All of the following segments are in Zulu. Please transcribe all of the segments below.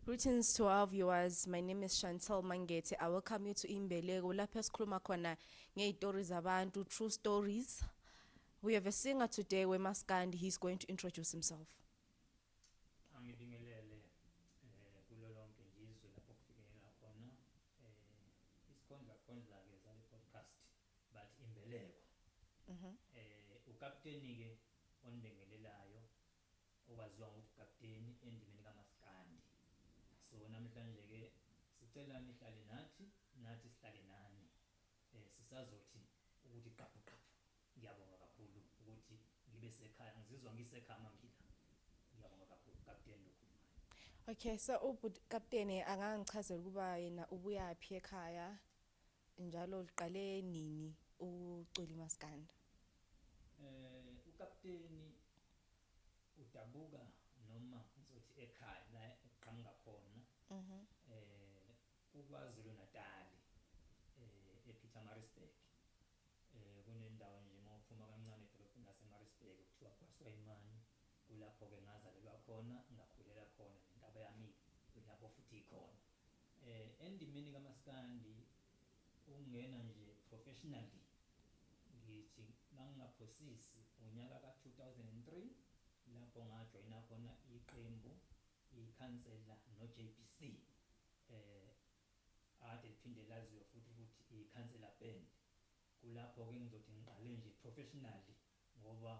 Greetings to our viewers. My name is Chantal Mangete. I welcome you to Imbeleko lapho esikhuluma khona ngezitori zabantu, true stories. We have a singer today weMaskandi. He's going to introduce himself. Angibingelele kulo lonke nje izwe lapho kufinyelela khona isikhondla khondla ke sale podcast but Imbeleko. Ukapteni ke onibingelelayo, owaziwa ngokuthi ukapteni endimeni kaMaskandi. So namhlanje ke sicela nihlale nathi, nathi sihlale nani. Sisazothi ukuthi qaphu qaphu. Ngiyabonga kakhulu ukuthi ngibe sekhaya, ngizizwa ngisekhaya mangila. Ngiyabonga kakhulu, kapteni lokhulumayo. Okay, so ubhuti Captain angangichazela ukuba yena ubuyaphi ekhaya, njalo liqale nini ucula iMaskandi? Ukapteni udabuka, noma ngizothi ekhaya la eqhamuka khona, kuKwaZulu Natal, ePietermaritzburg. Kunendawo nje mawuphuma kancane edolobheni laseMaritzburg kuthiwa kwaSwayimani, kulapho ke ngazalelwa khona, ngakhulela khona, nentaba yami lapho futhi ikhona. Endimeni kaMaskandi ungena nje professionally, ngithi mangingaphosisi unyaka ka2003 lapho ngajoyina khona iqembu ikhansela no JBC, ade liphinde laziwe futhi ukuthi ikhansela band. Kulapho ke ngizothi ngiqale nje professionally, ngoba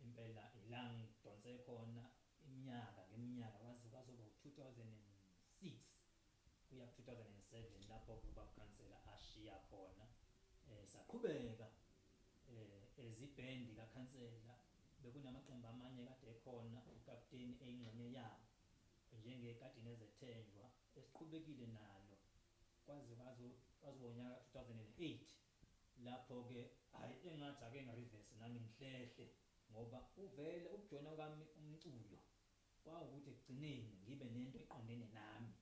impela ila ngidonse khona iminyaka ngeminyaka kwaze kwazoba u2006 kuya ku2007 lapho kuba khansela ashiya khona. Saqhubeka ezibhendi kakhansela, bekunamaqembu amanye kade ekhona, ukapteni eyingxenye yabo, njengekadini ezethenjwa, esiqhubekile nalo kwaze kwaze unyaka 2008 lapho ke hayi engathi ake ngireverse nami ngihlehle, ngoba uvele ukujoyina kwami umculo kwawukuthi ekugcineni ngibe nento eqondene nami,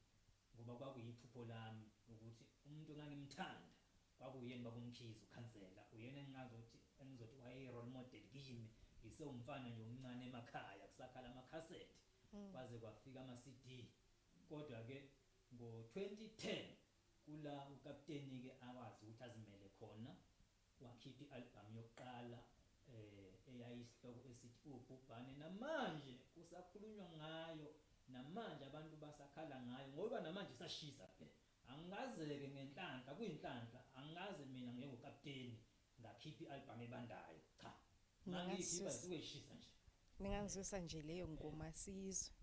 ngoba kwakuyiphupho lami ukuthi umuntu engangimthanda kwakuyena bakumkhize ukhansela, uyena engingazothi engizothi waye role model kimi ngisewumfana nje omncane emakhaya kusakhala amakhasethi kwaze kwafika ama CD. Kodwa ke ngo2010 kula ukapteni ke akwazi ukuthi azimele khona, wakhipha ialbum yokuqala eyayisihloko esithi Ubhubhane. Namanje kusakhulunywa ngayo, namanje abantu basakhala ngayo, ngoba namanje isashisa phela. Angikazeke ngenhlanhla, kuyinhlanhla, angikaze mina ngengukapteni ngakhipha ialbum ebandayo, cha, mangiyikhipha isuke ishisa nje. Ningangizwisa nje leyo ngoma siyizwe.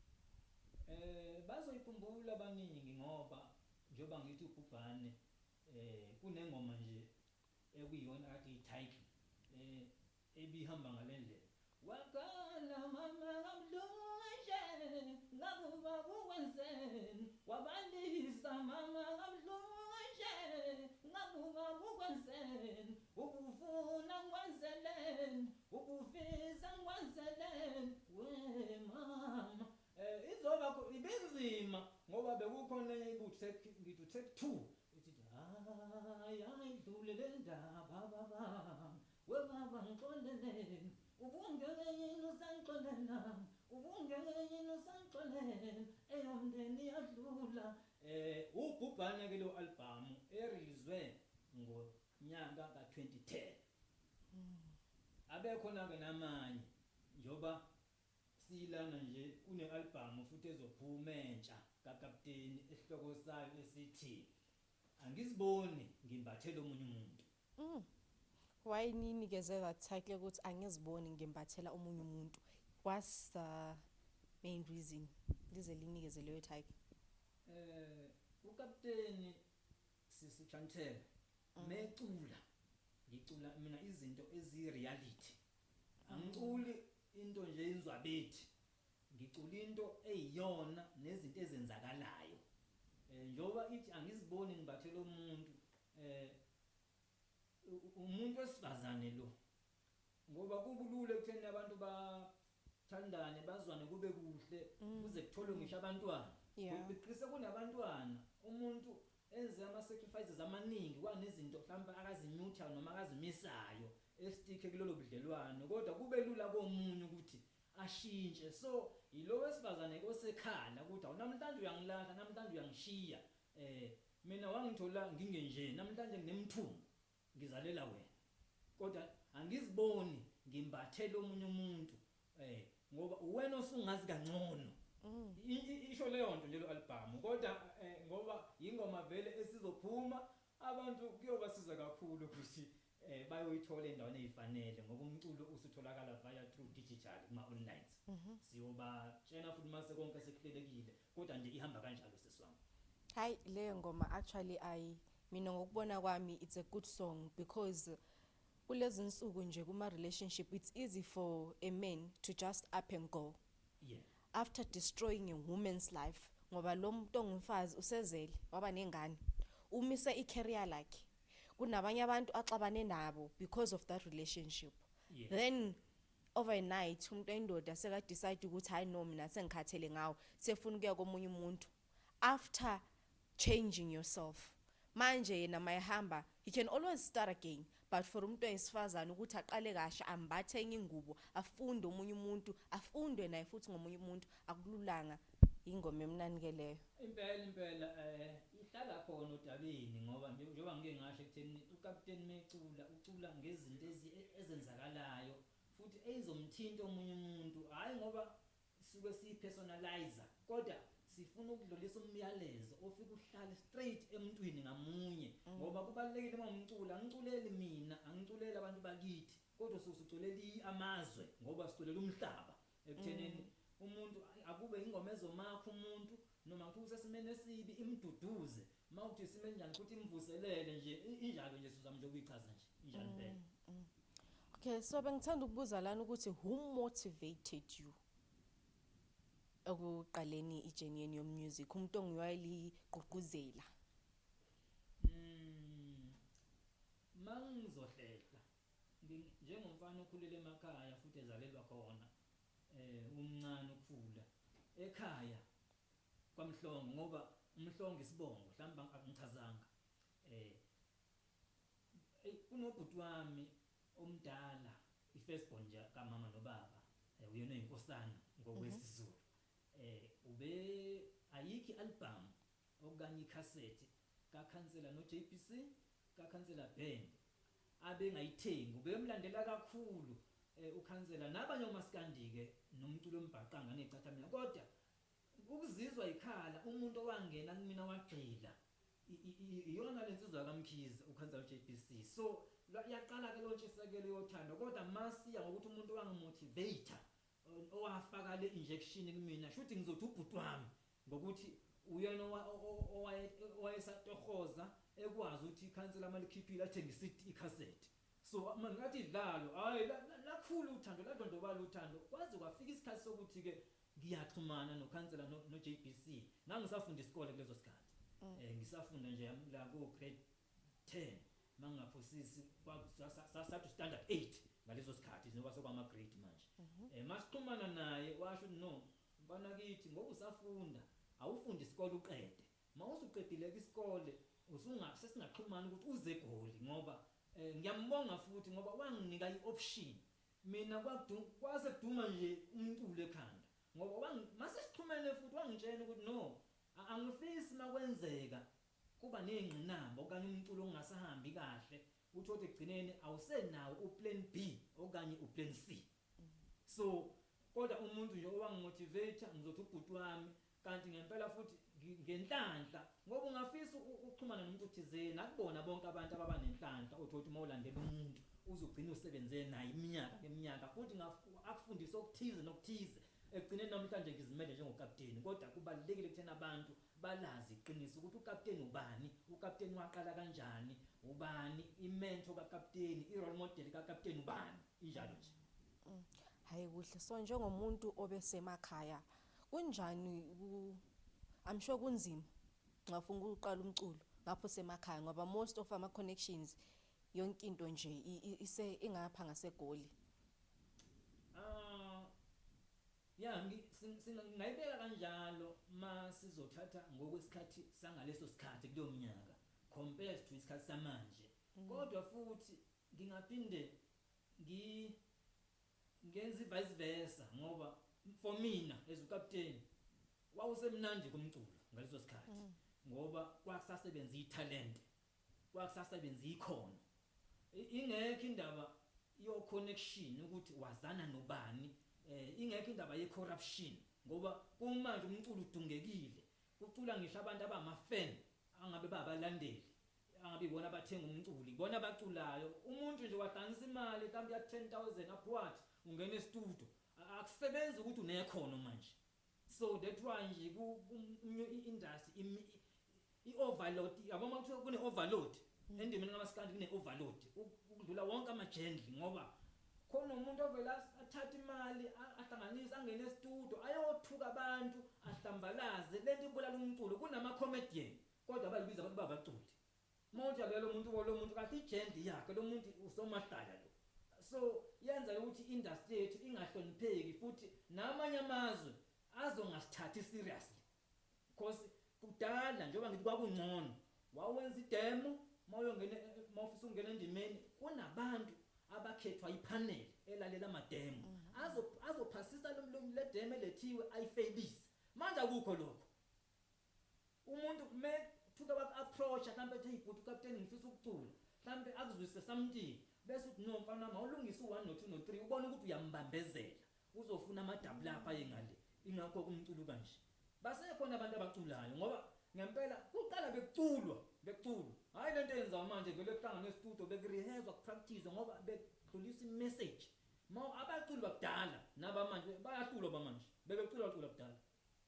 Bazoyikhumbula abaningi, ngoba njengoba ngithi Ubhubhane, kunengoma nje ekuyiyona kade i-title ebihamba ngalendlela: "Wakhala mama kabuhlungu nje, ngakuba kukwenzeni, wabalisa mama kabuhlungu nje, ngakuba kukwenzeni, ubufuna ngikwenzeleni, ubufisa ngikwenzeleni we mama." Izoba ibinzima ngoba bekukhona enye ibuthi ngithi take 2 ithi, "Hayi, ayidlule le ndaba baba, we baba, ngixoleleni, ubungeke yini usangixolela, ubungeke yini usangixolela, eyomndeni yadlula." Ubhubhane ke lo album ereleaswe ngonyaka ka2010. Abekhona ke namanye, njoba silana nje kune album futhi ezophuma entsha kaKapteni, esihloko sayo esithi Angiziboni Ngimbathela Omunye Umuntu. Why ninikeze that title ukuthi Angiziboni Ngimbathela Omunye Umuntu? What's the main reason lize linikeze leyo title? Ukapteni, sisi Chantel, mecula ngicula mina izinto ezi reality, angiculi into nje inzwabethi, ngicula into eyiyona nezinto ezenzakalayo. Njoba ithi Angiziboni Ngimbathela Umuntu, umuntu wesifazane lo, ngoba kubulula ekutheni abantu bathandane, bazwane, kube kuhle, kuze kutholwe ngisho abantwana. Beqise kunabantwana, umuntu enze ama sacrifices amaningi, kwanezinto mhlawumbe akazinyutha noma akazimisayo, esticke kulolo budlelwano, kodwa kube lula komunye ukuthi Ashintshe. So yilo wesifazane osekhala ukuthi awu, namhlanje uyangilahla, namhlanje uyangishiya, mina wangithola ngingenje, namhlanje nginemthungo, ngizalela wena, kodwa angiziboni ngimbathele omunye umuntu, ngoba uwena osungazi kangcono. Isho leyo nto nje lo album, kodwa ngoba ingoma vele esizophuma, abantu kuyobasiza kakhulu ukuthi bayoyithola endaweni ezifanele, ngoba umculo usutholakala via through digital kuma online. Siyobatshena futhi mase konke sekuhlelekile, kodwa nje ihamba kanjalo, siswami. Hayi, leyo ngoma actually, I mina ngokubona kwami it's a good song, because kulezi nsuku nje kuma relationship it's easy for a man to just up and go after destroying a woman's life, ngoba lo muntu ongumfazi usezele, waba nengane, umise i-career lakhe, kunabanye abantu axabane nabo because of that relationship. Then overnight umuntu oyindoda seka decide ukuthi hayi no, mina sengikhathele ngawo, sefuna ukuya komunye umuntu after changing yourself. Manje yena mayehamba, he can always start again, but for umuntu oyisifazane ukuthi aqale kasha, ambathe enye ingubo, afunde omunye umuntu, afundwe naye futhi ngomunye umuntu, akululanga. Ingoma emnandi ke leyo. Impela impela, ihlala khona odabeni, ngoba njengoba ngike ngasho ekutheni uKapteni mecula ucula ngezinto ezenzakalayo futhi ezomthinta omunye umuntu, hayi ngoba suke siyipersonalizer, kodwa sifuna ukudlulisa umyalezo ofika uhlale straight emntwini ngamunye, ngoba kubalulekile uma umcula, angiculeli mina, angiculeli abantu bakithi, kodwa suculela amazwe, ngoba siculela umhlaba ekuthenini umuntu akube ingoma ezomakha umuntu, noma kuthiwa usesimeni esibi imduduze, mawuthi isimo enjani futhi imvuselele nje. Injalo nje, sizama nje ukuyichaza nje, injalo impela. Okay, so bengithanda ukubuza lana ukuthi who motivated you ekuqaleni ijourney yenu yomusic, umuntu onguyaligqugquzela? Mangizohlehla njengomfana okhulele emakhaya futhi ezalelwa khona, umncane ukukhula ekhaya kwaMhlongo, ngoba uMhlongo isibongo mhlawumbe angichazanga, kunobhuti wami omdala, i-first born nje kamama nobaba, uyena oyinkosana ngokwesiZulu. Ube ayikho i-album okanye ikhasethi kaKhansela no JBC, kaKhansela Band abengayithengi. Ubemlandela kakhulu uKhansela nabanye omaskandi ke nomculo ombhaqanga necathamiya, kodwa ukuzizwa ikhala umuntu owangena kumina wagxila iyona lensizwa kaMkhize, uKhansela JBC. So yaqala ke lo ntshisekelo yothando, kodwa masiya ngokuthi umuntu owangimotivate, owafaka le injection kumina, shuthi ngizothi ubhuti wami, ngokuthi uyena owayesatohoza ekwazi ukuthi ikhansela malikhiphile athenge i-CD, icassette. So mangathi idlalo, hayi, lakhulu uthando, ladondobala uthando, kwaze kwafika isikhathi sokuthi ke ngiyaxhumana nokhansela no JBC. Ngangisafunda isikole kuleso sikhathi, ngisafunda nje la ku grade 10 mangaphosisi, sathi standard 8 ngaleso sikhathi, njengoba sekwama grade manje. Masixhumana naye washo ukuthi no, mfana kithi, ngoba usafunda, awufunde isikole uqede, mawusuqedile isikole usunga sesingaxhumana ukuthi uze eGoli, ngoba ngiyambonga futhi ngoba wanginika ioption. Mina kwase kuduma nje umculo ekhanda, ngoba mase sixhumene futhi wangitshela ukuthi no, angifisi makwenzeka kuba nezingqinamba okanye umculo ongasahambi kahle, uthi ekugcineni awusenawo uplan B okanye uplan C. So kodwa umuntu nje owangimotivate ngizothi ubhuti wami, kanti ngempela futhi ngenhlanhla, ngoba ungafisa ukuxhumana nomuntu othizeni, akubona bonke abantu ababa nenhlanhla uthi uma ulandela umuntu uzogcina usebenze naye iminyaka ngeminyaka futhi akufundise okuthize nokuthize. Ekugcineni namhlanje ngizimele njengokapteni, kodwa kubalulekile ekutheni abantu balazi iqiniso ukuthi ukapteni ubani, ukapteni waqala kanjani, ubani imentor kakapteni, i-role model kakapteni ubani, injalo nje. Hayi kuhle. So njengomuntu obesemakhaya, kunjani I'm sure kunzima ngafuna ukuqala umculo ngapho semakhaya, ngoba most of ama connections, yonke into nje ise ingapha ngaseGoli. Ah ya, ngayibeka kanjalo masizothatha ngokwesikhathi sangaleso sikhathi kuleyo minyaka compared to isikhathi samanje, kodwa futhi ngingaphinde ngi Ngenza i-vice versa, ngoba for mina as ukapteni wawusemnandi kumculo ngaleso sikhathi, ngoba kwakusasebenza italent, kwakusasebenza ikhono, ingekho indaba yo connection ukuthi wazana nobani, ingekho indaba ye corruption, ngoba kumanje umculo udungekile, kucula ngisho abantu abama-fan angabe babalandeli, angabe ibona abathenga umculo, ibona abaculayo. Umuntu nje wahlanganisa imali mhlawumbe ya 10,000 upward, ungena e-studio, akusebenzi ukuthi unekhono manje. So that why nje ku industry i-overload, yabo, uma kuthiwa kune overload endimeni kamaskandi, kune overload ukudlula wonke ama-genre, ngoba khona umuntu ovela athathe imali, ahlanganise, angene e-studio, ayothuka abantu, ahlambalaze. Lento ibulala umculo. Kunama-comedian kodwa abayibiza abantu babaculi. Uma uthi lo muntu, lo muntu kahle i-genre yakhe, lo muntu usomahlaya lo. So yenza ukuthi industry yethu ingahlonipheki, futhi namanye amazwe azongasithathi seriously, because kudala, njengoba ngithi, kwakungcono wawenza i-demo mawuyongena, mawufisa ukungena endimeni, kunabantu abakhethwa i-panel elalela ama-demo, azophasisa le demo elethiwe, ayifailise. Manje akukho lokho. Umuntu me thuka baku-approach, mhlawumbe ethi, "Hey bhuti ukapteni, ngifisa ukucula," mhlawumbe akuzwise something, bese uthi, "No mfana wami, awulungise u-1 no-2 no-3." Ubone ukuthi uyambambezela, uzofuna ama-double up aye ngale. Ingakho umculo kanje basekhona abantu abaculayo, ngoba ngempela kuqala bekuculwa, bekuculwa, hhayi lento eyenzayo manje. Vele kuhlangana e-studio, bekurehezwa, kupractice, ngoba bekudlulisa i-message. Ma abaculi bakudala nabamanje bayahlulwa. Bamanje bebecula, bacula kudala,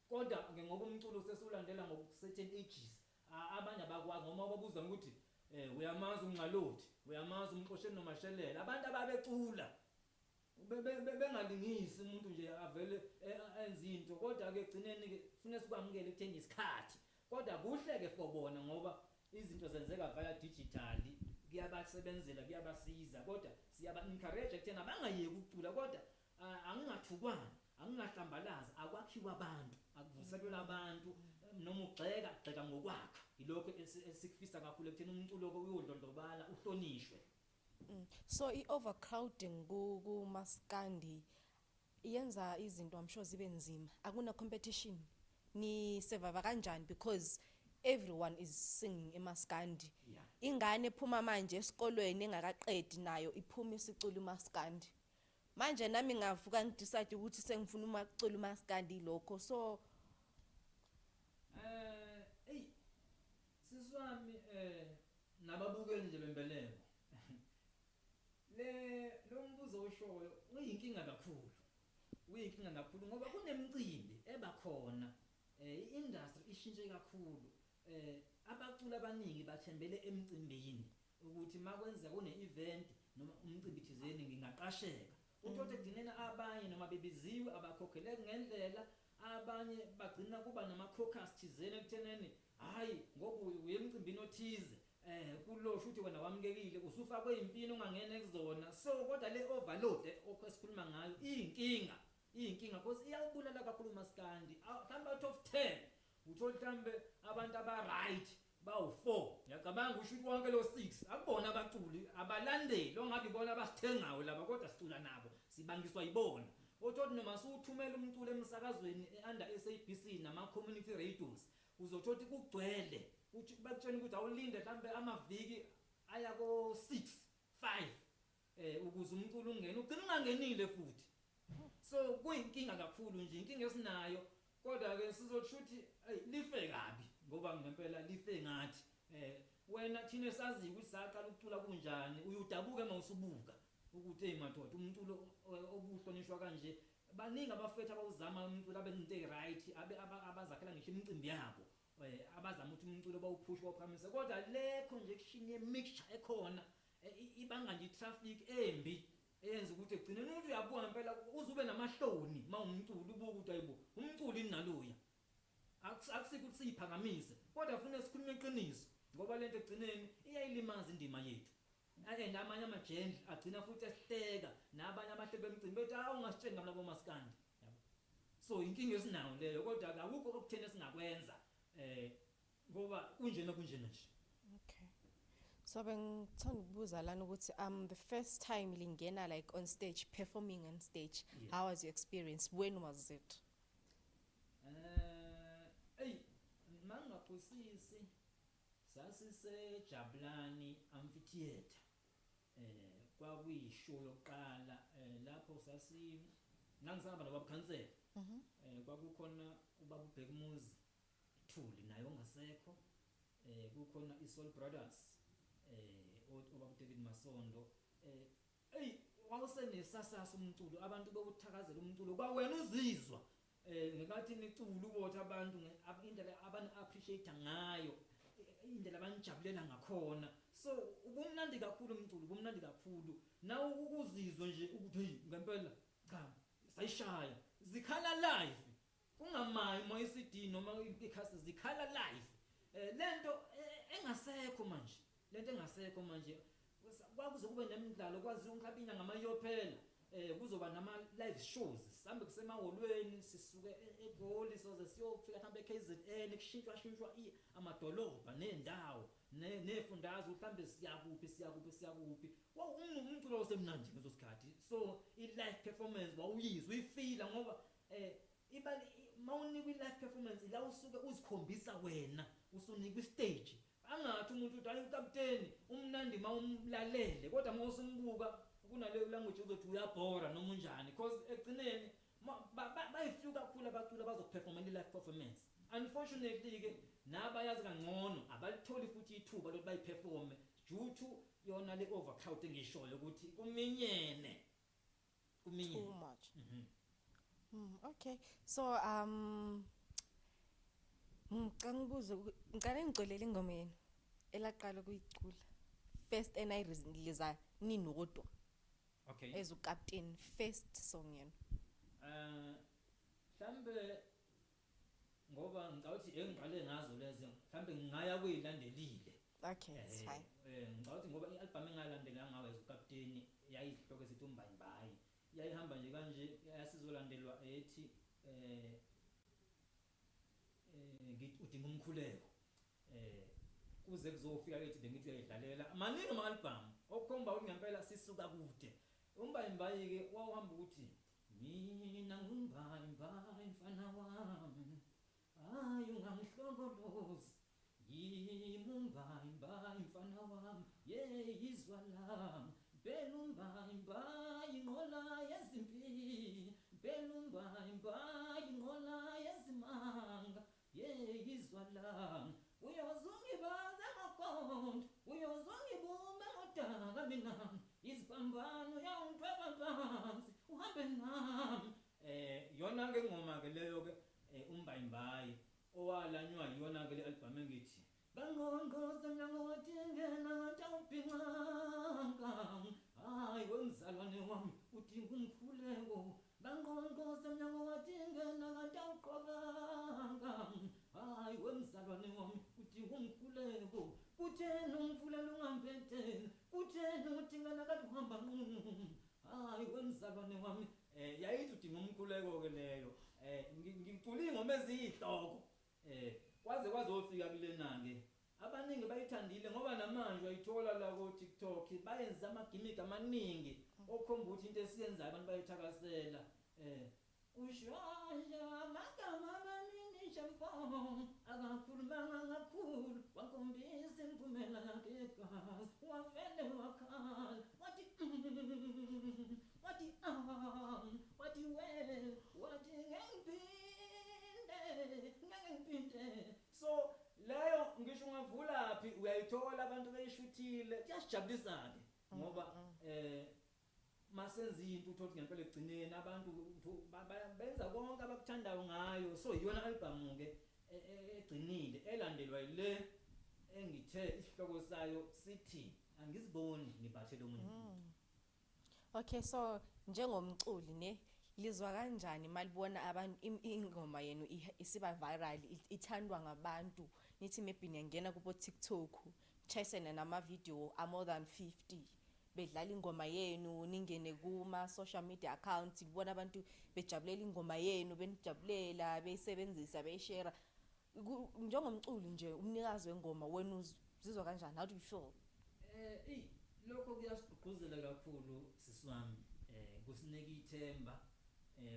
kodwa ke ngoba umculo sesulandela ngoku-certain ages, abanye abakwazi, ngoba babuza ukuthi uyamazi uNgcalothi, uyamazi uMxosheni noMashelela, abantu ababecula bengalingisi umuntu nje avele enze into. Kodwa ke egcineni ke kufanele sikwamukele ekutheni isikhathi, kodwa kuhle ke for bona, ngoba izinto zenzeka via digital, kuyabasebenzela, kuyabasiza. Kodwa siyaba encourage ekutheni abangayeki ukucula, kodwa angingathukwana, angingahlambalazi, akwakhiwa abantu, akuvuselelwe abantu. Noma ugxeka, gxeka ngokwakha. Ilokho esikufisa kakhulu ekutheni umculo uyodlondlobala, uhlonishwe. So i-overcrowding kumaskandi yenza izinto, I'm sure, zibe nzima. Akuna competition? Ni survive kanjani, because everyone is singing emaskandi? Ingane ephuma manje esikolweni engakaqedi nayo iphuma isicula umaskandi. Manje nami ngavuka ngidecide ukuthi sengifuna umacula umaskandi, lokho so. Ey siswami, nababukeli nje bembeleko, le lo mbuzo oshoyo uyinkinga kakhulu, uyinkinga kakhulu, ngoba kunemicimbi ebakhona. I-industry ishintshe kakhulu. Abaculi abaningi bathembele emcimbini, ukuthi makwenzeka kune event noma umcimbi thizeni ngingaqasheka. Uthothi ekugcineni abanye noma bebiziwe abakhokheleki ngendlela, abanye bagcina kuba nama-caucus thizeni ekutheneni, hayi, ngoba uye emcimbini othize, kulosho ukuthi wena wamukekile, usufakwe impini ungangena kuzona. So kodwa le overload esikhuluma ngayo iyinkinga, iyinkinga because iyawubulala kakhulu umaskandi. Mhlawumbe out of 10 uthola mhlawumbe abantu aba-right bawu-4. Ngiyacabanga usho ukuthi wonke lo 6 akubona abaculi, abalandeli ongabe ibona abasithengayo laba, kodwa sicula nabo, sibangiswa yibona. Othothi noma suthumela umculo emsakazweni e-under SABC nama-community radios, uzothola ukuthi kugcwele, uthi bakutshena ukuthi awulinde mhlawumbe amaviki aya ko-6 5 ukuze umculo ungene, ugcina ungangenile futhi. So kuyinkinga kakhulu nje, inkinga esinayo. Kodwa ke sizothi ukuthi hey, life kabi, ngoba ngempela life ngathi wena thina sazi ukuthi saqala ukucula kunjani. Uyudabuka mawusubuka ukuthi, hey madoda, umculo obuhlonishwa kanje. Baningi abafethu abawuzama umculo, abenza into e-right, abazakhela ngisho imicimbi yabo, abazama ukuthi umculo bawuphushe, bawuphakamise, kodwa le conjection ye-mixture ekhona ibanga nje i-traffic embi eyenza ukuthi ekugcineni umuntu uyabuka ngempela uze ube namahloni uma umculo, ubuka ukuthi ayibo, umculo inaloya. Akusikho ukuthi siyiphakamise, kodwa kufanele sikhulume iqiniso, ngoba lento ekugcineni iyayilimaza indima yethu, and amanye ama-genre agcina futhi esihleka, nabanye abahleli bemcimbi bethi, "Hawu, ungasitsheli ngalabo maskandi," yabo. So inkinga esinayo leyo, kodwa akukho okutheni esingakwenza ngoba kunjena, kunjena nje. Okay. So bengithanda ukubuza lana ukuthi the first time lingena like on stage, performing on stage, how was your experience? When was it? Ey, mangaphosisi sasiseJabulani Amphitheater. Kwakuyishow yokuqala lapho sasi ngangisahamba nobaba Khansela. Kwakukhona ubaba uBhekumuzi Thuli, naye ongasekho. Kukhona iSoul Brothers, ubaba David Masondo. Ey, wawusenesasasa umculo, abantu bewuthakazela umculo kwawena, uzizwa ngenkathi nicula ubotha abantu indlela abani appreciate ngayo, indlela abanijabulela ngakhona. So ubumnandi kakhulu umculo, ubumnandi kakhulu. Nawe ukuzizwe nje ukuthi hey, ngempela cha, sayishaya, zikhala live, kungamayi mo iCD noma ikhasi, zikhala live. Lento engasekho manje, lento engasekho manje, kwakuze kube nemidlalo kwaziwa mhlawumbe inyanga mayiyophela, kuzoba nama live shows, sihambe kusemahholweni, sisuke eGoli soze siyofika mhlawumbe eKZN, kushintshwa shintshwa amadolobha nendawo nefundazwe, mhlawumbe siyakuphi, siyakuphi, siyakuphi. Umculo wasemnandi ngeso sikhathi. So i-live performance wawuyizwa, uyifila, ngoba ibali mawunikwa i-live performance la usuke uzikhombisa wena, usunikwa istage. Angathi umuntu uthi, "Hayi, ukapteni umnandi mawumlalele," kodwa mawusumbuka kunaleyo language uzothi uyabhora noma unjani, because ekugcineni bayifew kakhulu abaculi abazokuperforma i-live performance. Unfortunately ke, nabayazi kangcono abalitholi futhi ithuba lokuthi bayiperforme due to yona le overcrowd engishoyo ukuthi kuminyene, kuminyene. Too much. Okay. So ngicela ngibuze, ngicela ngiculele ingoma yenu elaqala ukuyicula. First enayirelease ninodwa as uCaptain, first song yenu. Mhlambe ngoba ngicabanga ukuthi engiqale ngazo lezi, mhlambe ngingaya kuyilandelile. Okay, it's fine. Ngicabanga ukuthi ngoba i-album engalandela ngayo as uKapteni yayisihloko esithi uMbayimbayi. Yayihamba nje kanje, yasizolandelwa ethi ngithi udinga umkhuleko. Kuze kuzofika ethi bengithi uyayidlalela. Maningi ama-album okukhomba ukuthi ngempela sisuka kude. UMbayimbayi ke wawuhamba ukuthi mina ngumbayimbayi mfana wami, hayi ungangihlokolozi, yimi umbayimbayi mfana wami, ye izwa lami bela umbayimbayi inqola yezimpi, bela umbayimbayi inqola yezimanga, ye izwa lami, uyozungibaza ngokondo, uyozungibumba ngodaka, mina iziphambano yawungidweba phansi uhambe nami. Yona ke ngoma ke leyo ke, uMbayimbayi owalanywa yiyona ke le album engithi bangqongqoze mnyango wathi ngena ngathi awubhincanga, hayi wemzalwane wami udinga umkhuleko, bangqongqoze mnyango wathi ngena ngathi awuqokanga, hayi wemzalwane wami udinga umkhuleko, kutheni umfulela ungambetheni, kutheni uthi ngena kathi uhamba nqunu, hayi wemzalwane wami. Yayithi udinga umkhuleko ke leyo. Ngicula ingoma eziyihloko kwaze kwazofika kulena ke, abaningi bayithandile ngoba namanje uyayithola la ko TikTok, bayenza amagimmick amaningi okhomba ukuthi into esiyenzayo abantu bayithakasela. Ushwasha amagama amaningi shampo, akakhulumanga kakhulu, wakhombisa impumela yakhe yegazi, wavele wakhala wathi wathi ah, wathi we, wathi ngeke ngiphinde, ngeke ngiphinde. So leyo ngisho ungavula phi uyayithola, abantu beyishuthile. Kuyasijabulisa ke ngoba masenza into uthola ukuthi ngempela ekugcineni abantu benza konke abakuthandayo ngayo. So iyona album ke egcinile elandelwa ile engithe isihloko sayo sithi angiziboni ngibathele omunye umuntu. Okay, so njengomculi ne, lizwa kanjani malibona abantu ingoma yenu isiba viral, ithandwa ngabantu, nithi maybe niyangena kubo TikTok, chayisene nama video a more than 50 bedlala ingoma yenu, ningene kuma social media accounts, libona abantu bejabulela ingoma yenu, benijabulela, beyisebenzisa, beyishare? Njengomculi nje, umnikazi wengoma, wena uzizwa kanjani? How do you feel? Ey, lokho kuyasigqugquzela kakhulu sisi wami, kusinika ithemba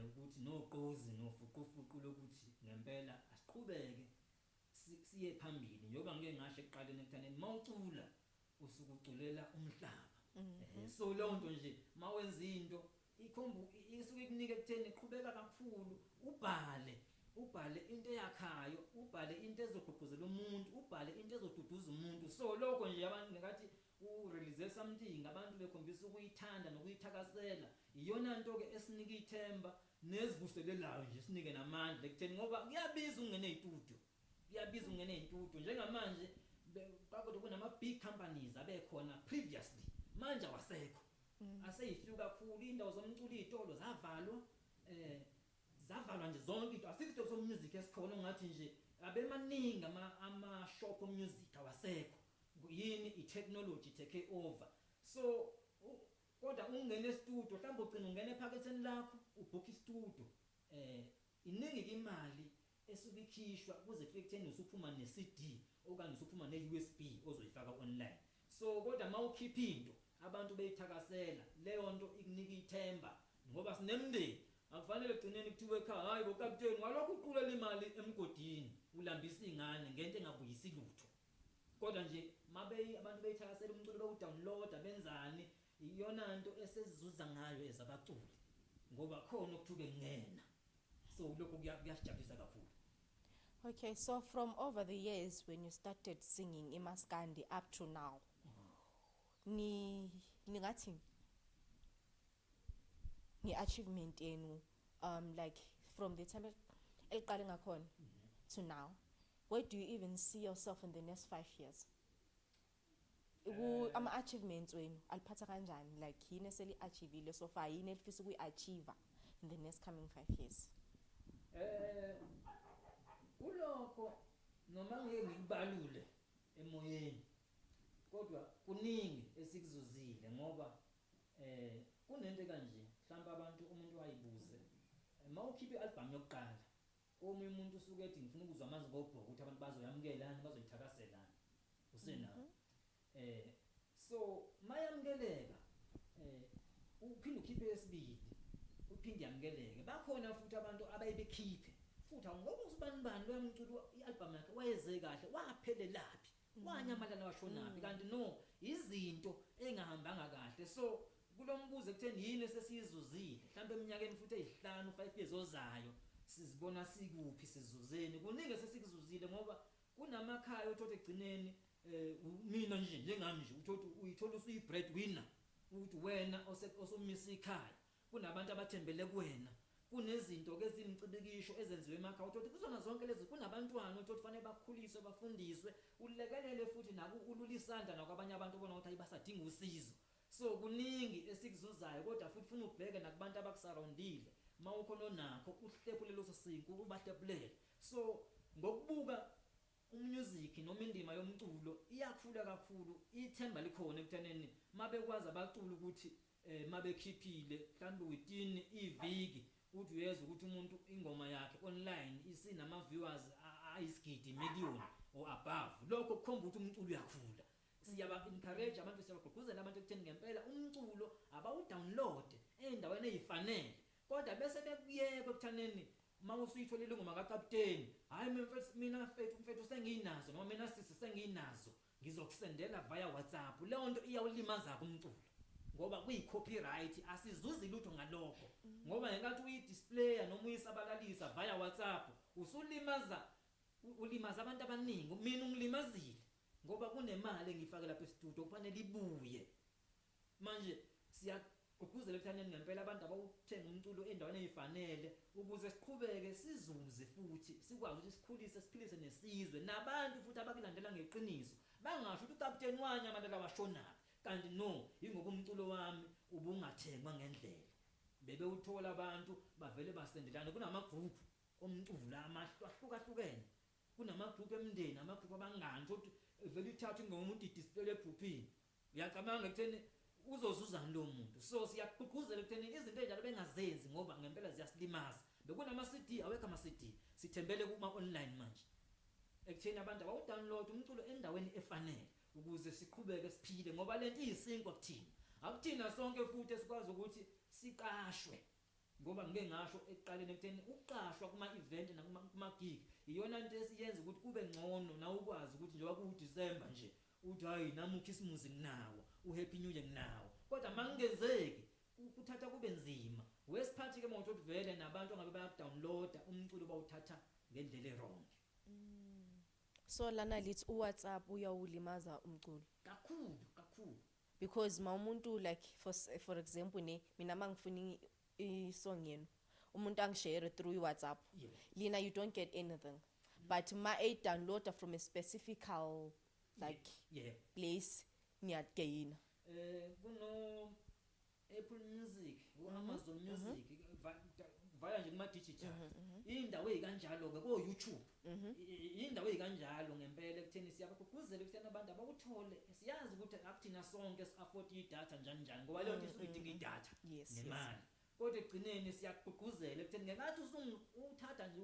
ukuthi nogqozi nofuqufuqu lokuthi ngempela asiqhubeke siye phambili, njengoba ngike ngasho ekuqaleni ekuthaneni mawucula usuke uculela umhlaba. So leyo nto nje mawenza into ikhomba isuke ikunika ekutheni qhubeka kakhulu, ubhale into eyakhayo, ubhale into ezogqugquzela umuntu, ubhale into ezoduduza umuntu. So lokho nje abantu ngenkathi u-release something abantu bekhombisa ukuyithanda nokuyithakasela, iyona nto ke esinika ithemba nezivuselelayo nje, sinike namandla ekutheni, ngoba kuyabiza ukungena ezitudio, kuyabiza ukungena ezitudio njengamanje. Kodwa kunama big companies abekhona previously, manje awasekho, aseyifika kakhulu indawo zomculo, izitolo zavalwa, zavalwa nje zonke into. Asikho isitolo somusic esikhona ongathi nje abemaningi ama shop music awasekho. Yini? I-technology take over. So kodwa ungena e-studio, mhlawumbe ugcina ungena ephaketheni lakho ubhook i-studio, iningi imali esuke ikhishwa kuze kufike ekutheni usuphuma ne-CD okanye usuphuma ne-USB ozoyifaka online. So kodwa mawukhipha into abantu beyithakasela, leyo nto ikunika ithemba, ngoba sinemndeni, akufanele egcineni kuthiwe ekhaya, hayi bo kapteni, walokhu uqulela imali emgodini, ulambisa ingane ngento engabuyisi lutho. Kodwa nje mabe abantu beyithakasela umculo, bewudownloada, benzani, iyona nto esesizuza ngayo ezabaculi, ngoba khona okuthuke ngena. So lokho kuyasijabulisa kakhulu. Okay, so from over the years when you started singing imaskandi up to now, ni ningathi nge-achievement yenu, like from the time eliqale ngakhona to now, where do you even see yourself in the next 5 years? Ama-achievements wenu aliphatha kanjani? Like yini eseli-achievile so far, yini elifisa ukuyi-achieve in the next coming 5 years? Kulokho noma ngeke ngikubalule emoyeni, kodwa kuningi esikuzuzile, ngoba kunento kanje mhlawumbe abantu umuntu wayibuze, mawukhipha ialbum yokuqala, omunye umuntu usuke ethi ngifuna ukuzwa amanzi ngobhoko ukuthi abantu bazoyamukelana, bazoyithakaselana, usenawo. So mayamukeleka, uphinde ukhiphe esibili, uphinde yamukeleke. Bakhona futhi abantu abayibekhiphe futhi, ngoba usibani bani lo mculo ialbum yakhe wayeze kahle, waphelelaphi, wanyamalala, washonaphi? Kanti no, izinto engahambanga kahle. So kulombuzo ekutheni yini esesiyizuzile mhlawumbe eminyakeni futhi ezihlanu, 5 years ozayo, sizibona sikuphi, sizuzeni? Kuningi esesikuzuzile, ngoba kunamakhaya othothi egcineni, mina nje njengami nje, uthothi uyithola usuyi breadwinner, ukuthi wena osumisa ikhaya, kunabantu abathembele kuwena, kunezinto ke ezimcibikisho ezenziwe emakhaya, uthothi kuzona zonke lezi kunabantwana, uthothi fanele bakhuliswe, bafundiswe, ulekelele futhi naku ululisandla nakwabanye abantu obona ukuthi ayibasadinga usizo. So kuningi esikuzuzayo, kodwa futhi ufuna ubheke nakubantu abakusurroundile, mawukhona onakho uhlephule leso sinku, ubahlephulele. So ngokubuka umusic noma indima yomculo iyakhula kakhulu, ithemba likhona ekutheneni mabekwazi abaculi ukuthi mabekhiphile mhlawumbe within iviki, uthi uyezwa ukuthi umuntu ingoma yakhe online isinama viewers ayisigidi, million or above. Lokho kukhomba ukuthi umculo uyakhula. Siyaba encourage abantu, siyabagqugquzela abantu ekutheni ngempela umculo abawudownload endaweni ezifanele, kodwa bese bekuyeka ekuthaneni mawusuyitholile ingoma kaKapteni, hayi mina mfethu senginazo, noma mina sisi senginazo, ngizokusendela via WhatsApp. Leyo nto iyawulimaza kumculo, ngoba kuyi copyright, asizuzi lutho ngalokho, ngoba ngenkathi uyidisplaya noma uyisabalalisa via WhatsApp, usulimaza, ulimaza abantu abaningi. Mina ungilimazile, ngoba kunemali engifake lapha e-studio kufanele ibuye. Manje siyagqugquzela ekuthaneni ngempela abantu abawuthenga umculo endaweni ezifanele, ukuze siqhubeke sizuze futhi sikwazi ukuthi sikhulise, siphilise nesizwe, nabantu futhi abakulandela ngeqiniso bangasho ukuthi uKapteni wanyamalala washonaphi, kanti no, ingoba umculo wami ubungathengwa ngendlela, bebewuthola abantu bavele basendelana. Kunama group omculo amahlukahlukene, kunama group emndeni, ama group abangani, ukuthi vele ithatha ingoma umuntu idisplay egroupini, uyacabanga ekutheni uzozuzani lo muntu? So siyagqugquzela ekutheni izinto ezinjalo bengazenzi, ngoba ngempela ziyasilimaza. Bekunama CD, awekho ama CD, sithembele kuma online manje, ekutheni abantu abawudownload umculo endaweni efanele. Ukuze siqhubeke siphile, ngoba lento iyisinkwa kuthina. Akuthina sonke futhi esikwazi ukuthi siqashwe, ngoba ngike ngasho ekuqaleni ekutheni ukuqashwa kuma-event nakuma-gig iyona nto esiyenza ukuthi kube ngcono. Nawe ukwazi ukuthi njengoba kuwuDisemba nje uthi, "Hayi, nami ukhisimusi nginawo, uHappy New Year nginawo." Kodwa uma kungenzeki, kuthatha kube nzima. Wesiphathi-ke uma uthi vele nabantu angabe bayakudownloada umculo, bawuthatha ngendlela e-wrong. So lana lithi uWhatsApp uyawulimaza umculo? Kakhulu, kakhulu. Because ma umuntu, like for example ne, mina mangifuna i-song yenu, umuntu angishare through iWhatsApp, lina you don't get anything, but ma eyidownloada from a specific like place, niyageyina. Kuno Apple Music, uAmazon Music, vaya nje kuma digital. Indawo ezikanjalo ke ko YouTube. Indawo ezikanjalo ngempela ekutheni siyabagqugquzela ekutheni abantu abakuthole. Siyazi ukuthi akuthina sonke si-afford idatha njani njani, ngoba leyo nto isuke idinga idatha nemali. Kodwa ekugcineni siyagqugquzela ekutheni ngenkathi uthatha nje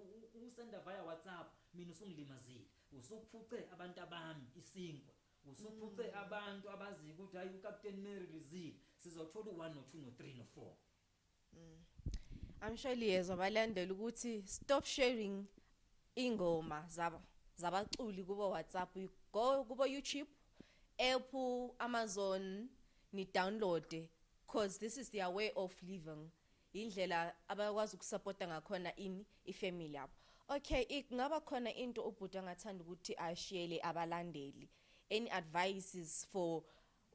usenda via WhatsApp, mina usungilimazile, usuphuce abantu abami isinkwa, usuphuce abantu abaziyo ukuthi hayi, uCaptain Mary Lizile sizothola u1 no2 no3 no4. I'm sure liyezwa abalandeli ukuthi stop sharing ingoma zaba zabaculi kubo WhatsApp. You go kubo YouTube, Apple, Amazon, ni download, cause this is their way of living, indlela abakwazi ukusupporta ngakhona ini ifamily yabo. Okay, kungaba khona into ubhuti angathanda ukuthi ashiyele abalandeli, any advices for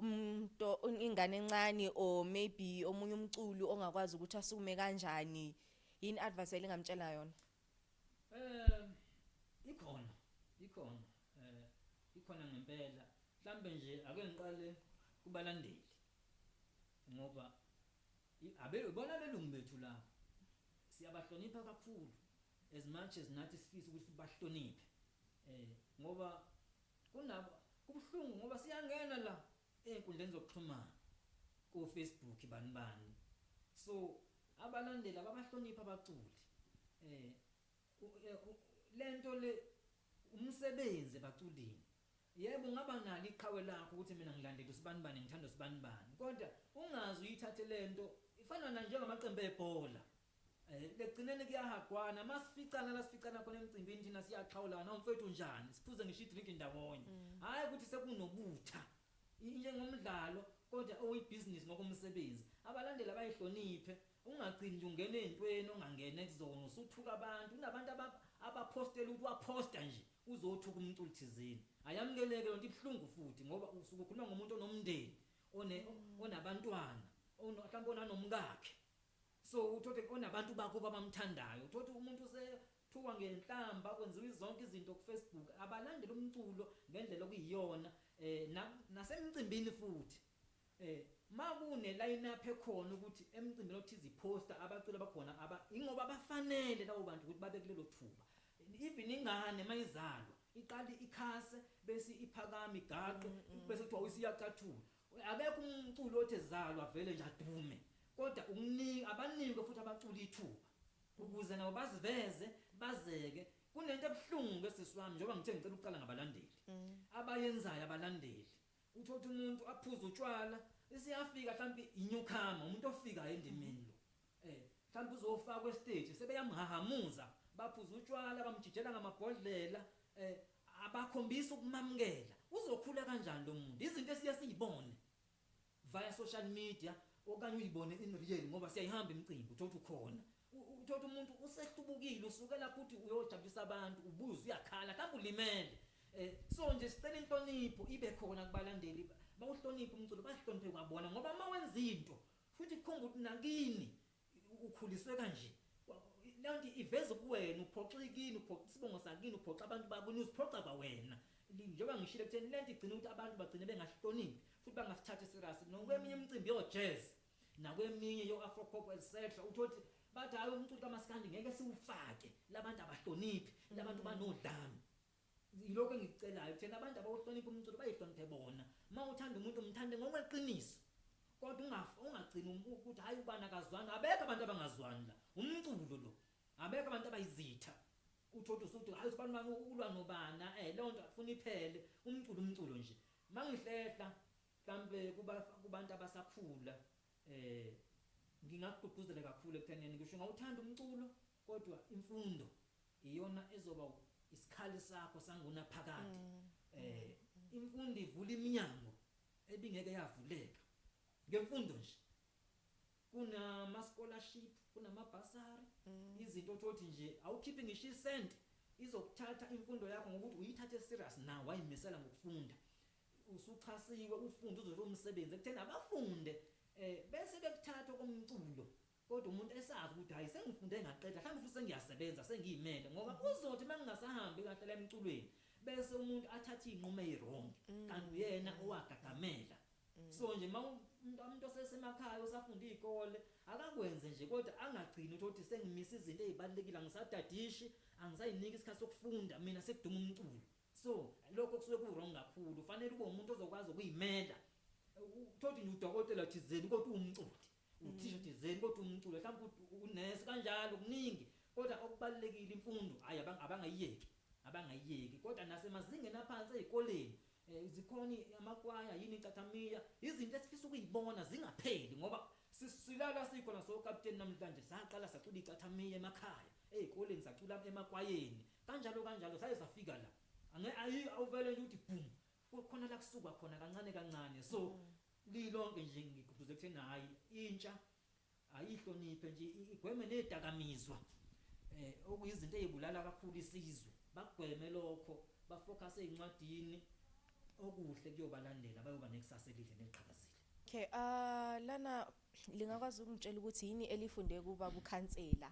umuntu, ingane encane or maybe omunye umculi ongakwazi ukuthi asukume kanjani? Yini advice elingamtshela yona? Ikhona ngempela. Mhlambe nje ake ngiqale kubalandeli, ngoba abe bona belungu bethu la siyabahlonipha kakhulu, as much as nathi sifisa ukuthi bahloniphe, ngoba kunabo kubuhlungu, ngoba siyangena la ey'nkundleni zokuxhumana ko Facebook bani bani. So abalandeli ababahlonipha abaculi. Lento le umsebenzi ebaculini. Yebo, ungaba nalo iqhawe lakho ukuthi mina ngilandela usibani bani, ngithanda usibani bani, kodwa ungaze uyithathe lento ifana na njengamaqembu ebhola. Legcineni kuyahagwana, masificana la sificana khona emcimbini, thina siyaxhawulana, umfethu unjani, siphuze ngisho idrink ndawonye. Hayi ukuthi sekunobutha njengomdlalo, kodwa oyibhizinisi ngokomsebenzi. Abalandeli abayihloniphe, ungagcini nje ungena ey'ntweni ongangena kuzona, usuthuka abantu. Kunabantu abaphostela ukuthi waposta nje uzothuka umculo thizeni. Ayamukeleke lento, ibuhlungu futhi, ngoba usuke ukhuluma ngomuntu onomndeni, onabantwana, mhlawumbe onanomkakhe, so uthole onabantu bakubo abamthandayo. Uthole umuntu usethukwa ngenhlamba, kwenziwa zonke izinto ku-Facebook. Abalandela umculo ngendlela okuyiyona, nasemcimbini futhi, makune line up ekhona ukuthi emcimbini othize iposter, abaculi abakhona aba ingoba bafanele labo bantu ukuthi babe kulelo thuba. Even ingane mayizalwa iqala ikhase, bese iphakama, igaqe, bese kuthiwa isiyacathula. Akekho umculo othi ezalwa vele nje adume, kodwa ukunika abaningi futhi abacula ithuba ukuze nabo baziveze, bazeke. Kunento ebuhlungu ke, sisi wami, njengoba ngithe ngicela ukuqala ngabalandeli, abayenzayo abalandeli. Uthola umuntu aphuza utshwala, isiyafika mhlawumbe inyukhama, umuntu ofikayo endimeni lo, mhlawumbe uzofakwa estage, sebeyamhahamuza, baphuza utshwala, bamjijela ngamabhodlela, abakhombisa ukumamukela. Uzokhula kanjani lo muntu? Izinto esiye siyibone via social media okanye uyibone in real, ngoba siyayihamba imicimbi, uthola ukuthi ukhona, uthola umuntu usehlubukile, usukela futhi uyojabulisa abantu, ubuze uyakhala, mhlawumbe ulimele. So nje sicela inhlonipho ibe khona kubalandeli, bawuhloniphe umculo, bahloniphe kwabona, ngoba uma wenza into futhi kukhomba ukuthi nakini ukhuliswe kanje, leyo nto iveza kuwena uphoxa ikini, uphoxa isibongo sakini, uphoxa abantu bakini, uziphoxa kwawena. Njengoba ngishilo ekutheni lento igcina ukuthi abantu bagcine bengahloniphi futhi bangasithathi serious. Nokweminye imicimbi yo-jazz nakweminye yo-afro pop etc, uthole ukuthi bathi, "Hayi, umculo kamaskandi ngeke siwufake, labantu abahloniphi, labantu banodlame." Yilokho engikucelayo kuthena abantu abawuhlonipha umculo, bayihloniphe bona. Uma uthanda umuntu, umthande ngokweqiniso, kodwa ungagcini ukuthi hayi, ubani akazwani. Abekho abantu abangazwani la, umculo lo. Abekho abantu abayizitha, uthole usuthi hayi, usibani bani ulwa nobana. Leyo nto afuna iphele. Umculo umculo nje. Mangihlehla mhlambe kuba kubantu abasakhula, ngingakugqugquzela kakhulu ekuthenini ngisho ngawuthanda umculo, kodwa imfundo iyona ezoba isikhali sakho sangunaphakade. Imfundo ivula iminyango ebingeke yavuleka ngemfundo nje. Kunama scholarship, kunama bursary, izinto othothi nje awukhiphi ngisho isent, izokuthatha imfundo yakho ngokuthi uyithathe serious na wayimisela ngokufunda. Usuchasiwe ufunde uzobe umsebenzi ekutheni abafunde, bese bekuthatha komculo, kodwa umuntu esazi ukuthi hayi, sengifunde ngaqeda, mhlawumbe futhi sengiyasebenza, sengiyimele, ngoba uzothi mangingasahambi kahle la emculweni bese umuntu athathe inqumo eyiwrong, kanti uyena owagagamela. So nje umuntu osesemakhaya osafunda izikole akakwenze nje, kodwa angagcini ukuthi sengimisa izinto ezibalekile, angisadadishi, angisayiniki isikhathi sokufunda, mina sekuduma umculo. So lokho kusuke ku wrong kakhulu. Ufanele ube umuntu ozokwazi ukuyimela. Uthothi nje udokotela thizeni kodwa umculi, uthisha thizeni kodwa umculo, mhlawumbe unesi, kanjalo kuningi. Kodwa okubalekile imfundo, hayi, abangayiyeki, abangayiyeki. Kodwa nasemazingeni aphansi ezikoleni, zikhona amakwaya, yini, icathamiya, izinto esifisa ukuyibona zingapheli, ngoba silala sikhona. So kapteni namhlanje saqala sacula icathamiya emakhaya, ezikoleni sacula emakwayeni, kanjalo kanjalo saye safika la. Ange awuvele nje uthi boom, kukhona la kusuka khona kancane kancane. So lilonke nje ngigqugquze ekutheni hayi, intsha ayihloniphe nje, igweme nedakamizwa, okuyizinto ezibulala kakhulu isizwe. Bagweme lokho, bafocus ezincwadini, okuhle kuyobalandela, bayoba nekusasa elihle neliqhakazile. Okay, lana lingakwazi ukungitshela ukuthi yini elifunde kuba kukhansela?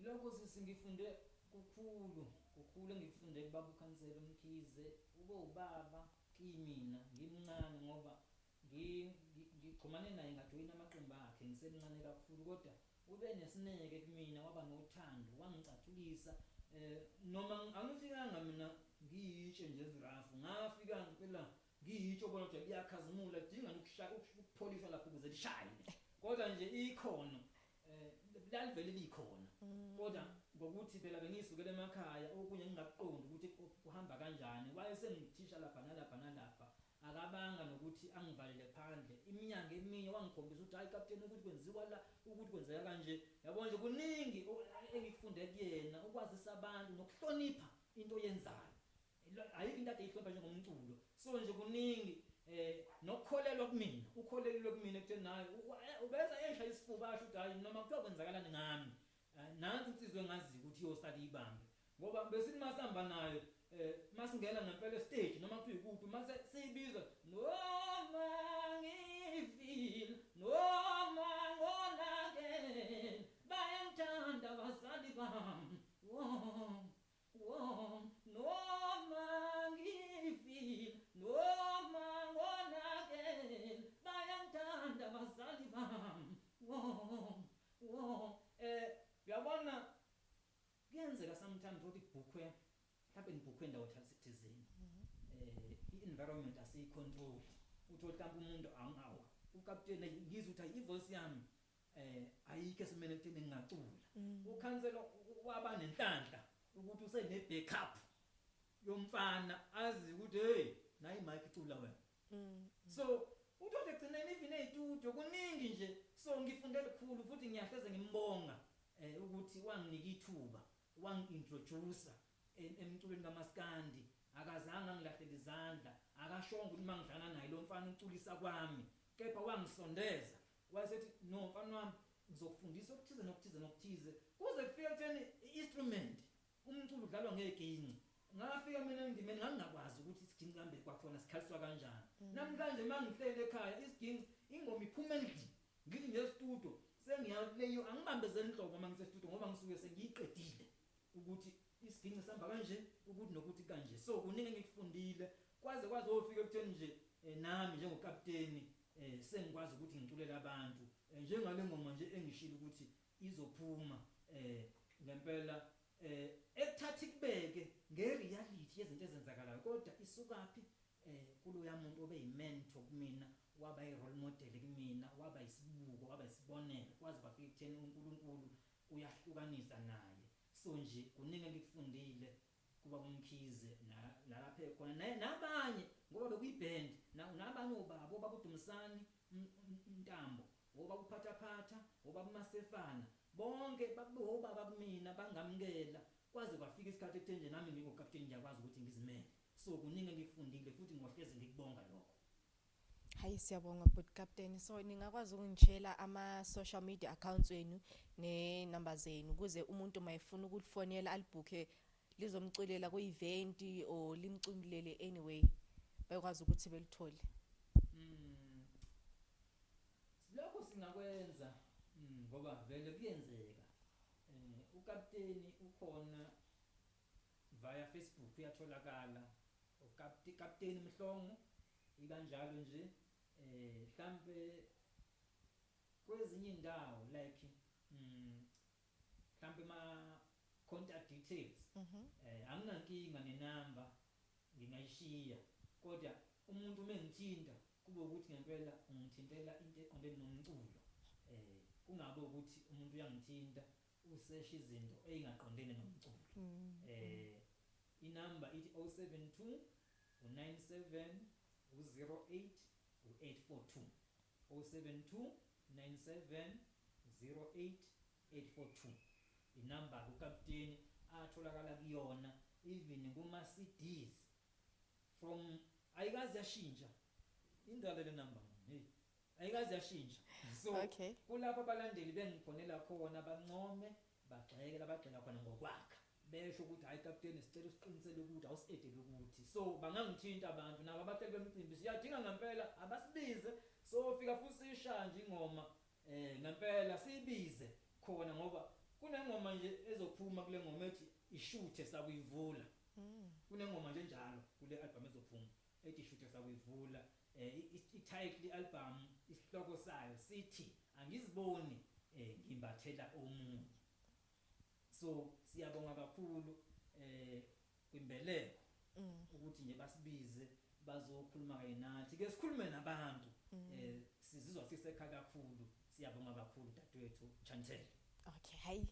Lokho sisi ngifunde kukhulu, kukhulu engikufunde kubaba ukhansela uMkhize. Ube ubaba kimina ngimncane, ngoba ngixhumane naye, ngajoyina amaqembu akhe ngisemncane kakhulu, kodwa ube nesineke kumina, waba nothando, wangicathulisa. Noma angifikanga mina ngiyitshe nje ezirafu, ngafika ngempela ngiyitshe obona ukuthi liyakhazimula, lidinga ukushaya, ukupholishwa lapho ukuze lishaye, kodwa nje ikhono lalivele likhona. Kodwa ngokuthi phela bengisukela emakhaya, okunye ngingakuqondi ukuthi kuhamba kanjani, wayesengithisha lapha nalapha nalapha, akabanga nokuthi angivalele phandle. Iminyaka eminye wangikhombisa ukuthi hayi kapteni, ukuthi kwenziwa la, ukuthi kwenzeka kanje, yabo nje. Kuningi engikufunde kuyena, ukwazisa abantu nokuhlonipha into oyenzayo. Ayikho into ade ihlonipha njengomculo. So nje kuningi, nokukholelwa kumina, ukholelwe kumina ekutheni naye ubeza esha isifuba, asho ukuthi hayi, noma kuthiwa kwenzakalani ngami, nansi insizwa engaziyo ukuthi iyosala ibambe, ngoba besithi masihamba nayo, masingena ngempela stage noma kuthiwa ikuphi, mase siyibiza noma ngifile noma ngonakele, bayangithanda abazali bami, wo wo, noma ngifile noma ngonakele, bayangithanda abazali bami, wo wo. Uyabona, kuyenzeka sometimes ukuthi kubhukhwe, mhlawumbe nibhukhwe indawo thizeni, i-environment asiyicontrol, uthole mhlawumbe umuntu angawa ukapteni, ngizwe ukuthi hayi, ivoice yami ayikho esimene ekutheni ngingacula. Ukhansela waba nenhlanhla ukuthi usene backup yomfana azi ukuthi hey, nayi mic, icula wena. So uthole egcineni even ezitudio kuningi nje. So ngifunde likhulu futhi ngiyahleze ngimbonga ukuthi wanginika ithuba, wangi-introduce emculweni kaMaskandi, akazange angilahlela izandla, akashongo ukuthi mangihlangana naye lo mfana uculisa kwami, kepha wangisondeza, wayesethi no, mfana wami, ngizokufundisa okuthize nokuthize nokuthize, kuze kufike ekutheni i-instrument, umculo udlalwa ngeginci. Ngafika mina endimeni ngangingakwazi ukuthi isiginci kambe kwakhona sikhaliswa kanjani. Namhlanje mangihlele ekhaya, isiginci, ingoma iphuma endlini, ngithi nje studio sengiyakuleyo, angibambezeli inhlobo uma ngise studio, ngoba ngisuke sengiyiqedile ukuthi isiginci sihamba kanje, ukuthi nokuthi kanje. So kuningi engikufundile kwaze kwaze ofika ekutheni nje, nami njengokapteni, sengikwazi ukuthi ngiculele abantu, njengale ngoma nje engishilo ukuthi izophuma, ngempela ekuthatha ikubeke ngereality yezinto ezenzakalayo, kodwa isukaphi? Kuloya muntu obe yimentor kumina, waba i-role model kumina, waba isibuko, waba isibonelo, kwaze kwafika ekutheni uNkulunkulu uyahlukanisa naye. So nje kuningi engikufundile. Kuba uMkhize nalapha ekhona nabanye ngoba bekuyiband, nabanye obaba, obaba uDumsani Ntambo, obaba uPhathaphatha, obaba uMasefana, bonke babobaba kumina, bangamukela kwaze kwafika isikhathi ekutheni nje nami ngingukapteni ngiyakwazi ukuthi ngizimele. So kuningi engikufundile futhi ngohleze ngikubonga lokho. Hayi, siyabonga but Captain. So ningakwazi ukungitshela ama social media accounts wenu nenamba zenu ukuze umuntu mayefuna ukulifonela alibhukhe lizomculela ku-event or limculele anyway, bekwazi ukuthi belithole? Lokho singakwenza ngoba vele kuyenzeka. Ukapteni ukhona via Facebook, uyatholakala uKapteni Mhlongo ikanjalo nje. Mhlambe kwezinye indawo like mhlambe ma contact details, anginankinga nenamba, ngingayishiya, kodwa umuntu uma engithinta kube ukuthi ngempela ungithintela into eqondene nomculo, kungabe ukuthi umuntu uyangithinta usesha izinto ey'ngaqondene nomculo. Inamba ithi 072 97 08 842, 072 97 08 842, inamba kukapteni atholakala kuyona even kuma CDs from ayikazi yashintsha indala le number, hey, ayikazi yashintsha. So kulapho abalandeli bengifonela khona, bancome, bagxeke, labagxeka khona ngokwakha, besho ukuthi hayi kapteni, sicela usiqinisele ukuthi awusi-edele ukuthi. So bangangithinta abantu nabo abahleli bemcimbi, siyadinga ngempela abasibize, so fika futhi siyishaya nje ingoma ngempela siyibize khona, ngoba kunengoma nje ezophuma kule ngoma ethi ishuthe sakuyivula. Kunengoma nje njalo kule album ezophuma ethi ishuthe sakuyivula. I-title album, isihloko sayo sithi angiziboni ngimbathela omunye. So siyabonga kakhulu kwimbeleko ukuthi nje basibize bazokhuluma kanye nathi, ke sikhulume nabantu. Sizizwa sisekhaya kakhulu. Siyabonga kakhulu, dadewethu Chantel. Okay, hayi,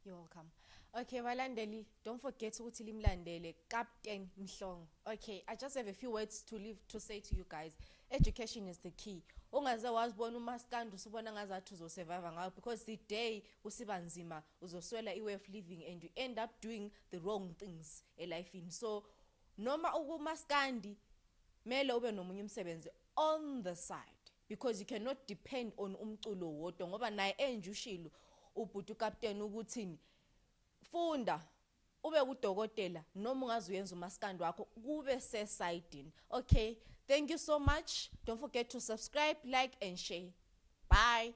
you're welcome. Okay, balandeli, don't forget ukuthi limlandele Captain Mhlongo. Okay, I just have a few words to leave to say to you guys. Education is the key. Ungaze wazibona umaskandi usubona ngazathi uzosurvive ngawo, because the day usiba nzima uzoswela i-way of living and you end up doing the wrong things elifini. So noma ukumaskandi mele ube nomunye umsebenzi on the side, because you cannot depend on umculo wodwa, ngoba naye enje ushilo ubhuti uCaptain ukuthini, funda ube kudokotela noma ungaze uyenza umaskandi wakho kube sesayidini. Okay, thank you so much. Don't forget to subscribe, like and share. Bye.